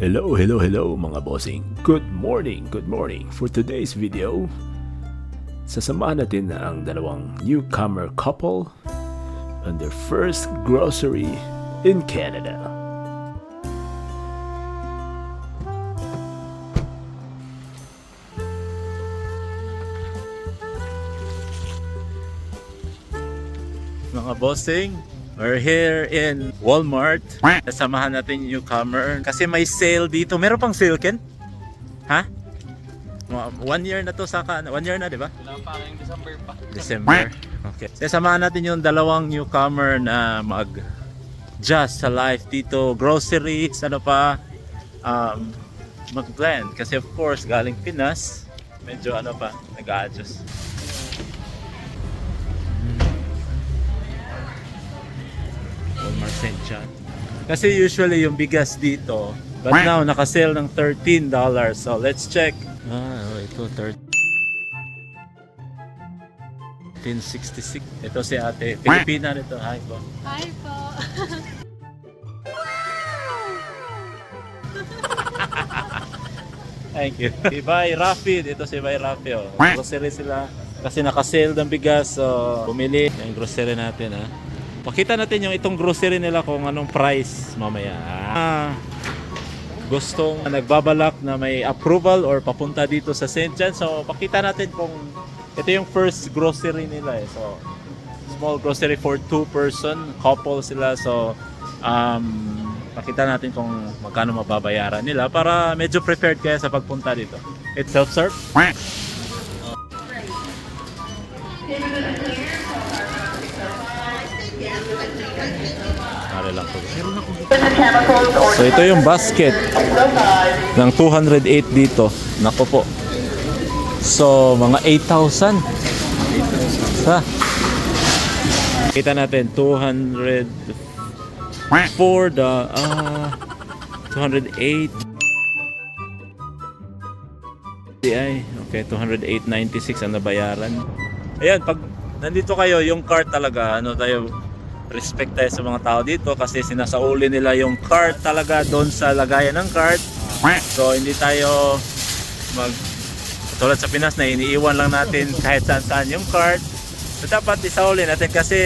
Hello mga bossing. Good morning. For today's video, sasamahan natin ang dalawang newcomer couple on their first grocery in Canada. Mga bossing, we're here in Walmart. Kasamahan natin yung newcomer kasi may sale dito. Meron pang sale, Ken? Ha? 1 year na to saka 1 year na, di ba? Wala pa, ngayong December pa. December. Okay. Kasamahan natin yung dalawang newcomer na mag-just sa life dito. Groceries, ano pa, mag-blend. Kasi of course, galing Pinas, medyo ano pa, nag-a-adjust. Walmart St. John. Kasi usually yung bigas dito, but now naka-sale ng $13. So let's check. Ito 1366. Ito si ate. Pilipina nito. Hi po. Hi po. Thank you. Si Bay Rafi. Ito si Bay Rafi. Oh. Grocery sila. Kasi naka-sale ng bigas. So bumili. Yung grocery natin. Pakita natin yung itong grocery nila kung anong price mamaya. Gustong nagbabalak na may approval or papunta dito sa St. John. So pakita natin kung ito yung first grocery nila. So small grocery for 2 person, couple sila. So pakita natin kung magkano mababayaran nila para medyo prepared kaya sa pagpunta dito. It's self-serve. So ito yung basket ng 208 dito. Nako po. So mga 8,000. Sa kita natin 200 for the 208. Okay, 208.96 ang nabayaran. Ayan, pag nandito kayo, yung cart talaga, ano tayo, respect tayo sa mga tao dito kasi sinasauli nila yung cart talaga doon sa lagayan ng cart. So hindi tayo tulad sa Pinas na iniiwan lang natin kahit saan yung cart. So dapat isauli natin kasi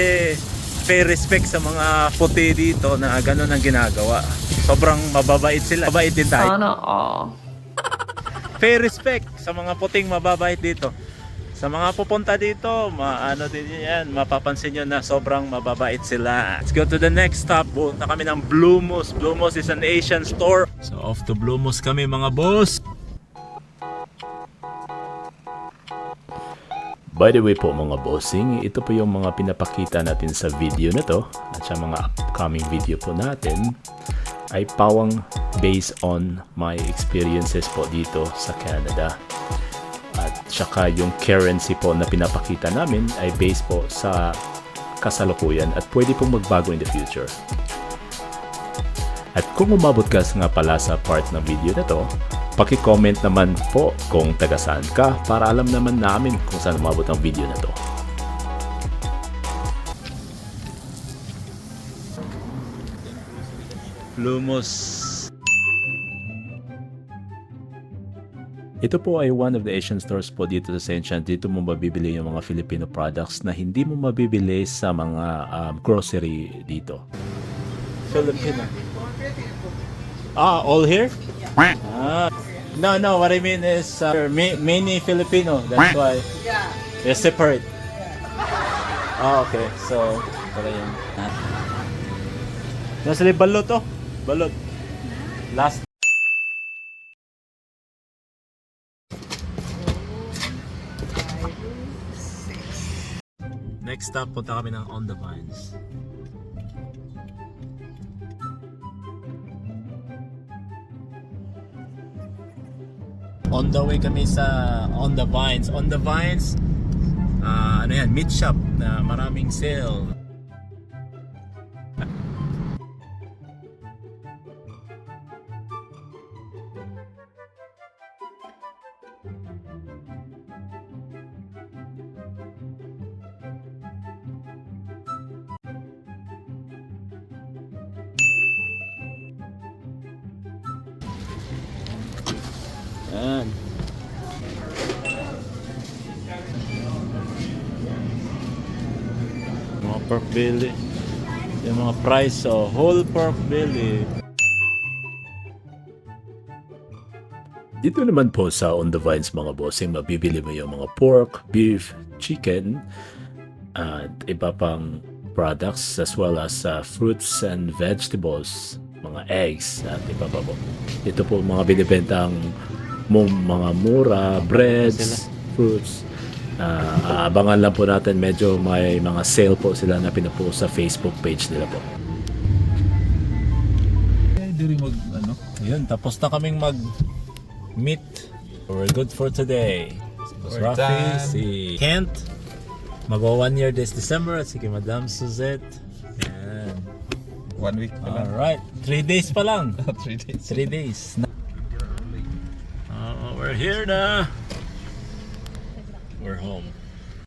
pay respect sa mga puti dito na ganun ang ginagawa. Sobrang mababait sila. Mababait din tayo. Sana all. Pay respect sa mga puting mababait dito. Sa mga pupunta dito, din yan, mapapansin nyo na sobrang mababait sila. Let's go to the next stop. Punta kami ng Blue Moose. Blue Moose is an Asian store. So off to Blue Moose kami mga boss. By the way po mga bossing, ito po yung mga pinapakita natin sa video na to at sa mga upcoming video po natin ay pawang based on my experiences po dito sa Canada. At saka yung currency po na pinapakita namin ay based po sa kasalukuyan at pwede pong magbago in the future. At kung umabot ka nga pala sa part ng video na to, paki-comment naman po kung taga saan ka para alam naman namin kung saan umabot ang video na to. Lumos. Ito po ay one of the Asian stores po dito sa St. John. Dito mo mabibili yung mga Filipino products na hindi mo mabibili sa mga grocery dito. Filipino. All here? No, what I mean is mini Filipino. That's why. They're separate. Okay. So, para yun. Nasa balot to. Balot. Last. Next stop, punta kami ng On the Vines. On the way kami sa On the Vines. On the Vines, ano yan, meat shop na maraming sale. Yan. Mga pork belly. Yung mga price, so whole pork belly. Dito naman po sa On The Vines mga bossing, mabibili mo yung mga pork, beef, chicken, at iba pang products as well as fruits and vegetables, mga eggs, at iba pa po. Ito po mga binibentang mga mura, breads, fruits. Abangan lang po natin, medyo may mga sale po sila na pinupost sa Facebook page nila po. Yun, tapos na kaming mag-meet. We're good for today. Si Boss We're Rafi, done. si Kent. Mag-1 year this December at si Madam Suzette. Yan. 1 week pa lang. Alright, 3 days pa lang. 3 days. 3 days. We're here na. We're home.